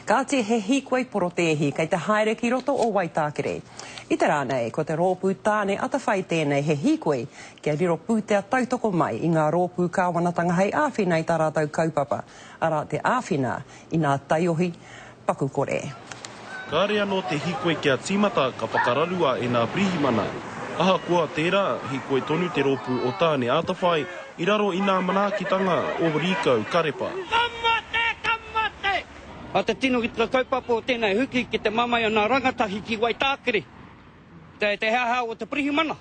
Kāti he hīkoi porotēhi kei te haere ki roto o Waitākere. I te rā nei, ko te rōpū Tāne Atawhai tēnei he hīkoi kia riro pūtea tautoko mai i ngā rōpū kāwanatanga hei āwhina i tā rātou kaupapa, arā te āwhina i nā taiohi paku kore. Kāre anō te hīkoi kia tīmata ka whakararua e nā pirihimana. Ahakoa tērā, hīkoi tonu te rōpū o Tāne Atawhai i raro i nā manaakitanga o Rīkau Karepa. Ka mate, ka mate! A te tino ki te kaupapa o tēnei huki ki te mamae o nā rangatahi ki Waitākere, te te hauhau o te pirihimana.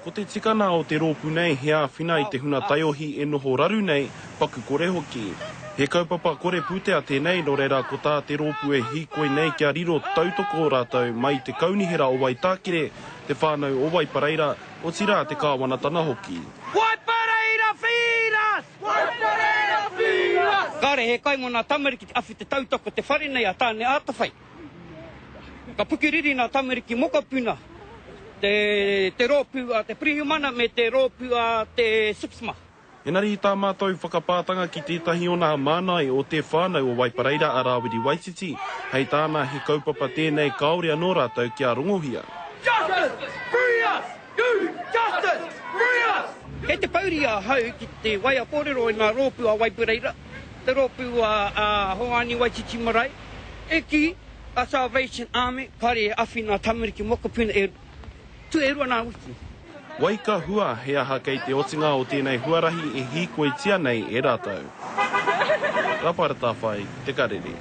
Ko te tikana o te rōpū nei he āwhina i te huna taiohi e noho raru nei, paku kore hoki. He kaupapa kore pūtea tēnei, nō reira ko tā te rōpū e hīkoi nei kia riro tautoko rātou mai i te Kaunihera o Waitākere, te whānau o Waipareira, otirā te kāwanatana hoki. Waipareira feed us! Waipareira feed us! Kāre he kai mō nā tamariki te awhi te tautoko te whare nei a Tāne Ātawhai. Ka pukiriri nā tamariki mokopuna, te, te rōpū a te Pirihimana me te rōpū a te SIPSMA. Engari i tā mātou whakapātanga ki tētahi o nā mānai o te whānau o Waipareira a Rāwiri Waititi, hei tāna he kaupapa tēnei kāore anō rātou kia rongohia. Justice! Free us! Do justice! Free us! Kei te pouri ahau ki te waea kōrero i ngā rōpū a Waipareira, te rōpū a Hoani Waititi Marae, e kī a Salvation Army kāre e awhina tamariki mokopuna e Tu e rua nā wiki. Wai ka hua, he aha kei te otinga o tēnei huarahi e hīkoitia nei e rātou? Rapara Tawhai, Te Karere.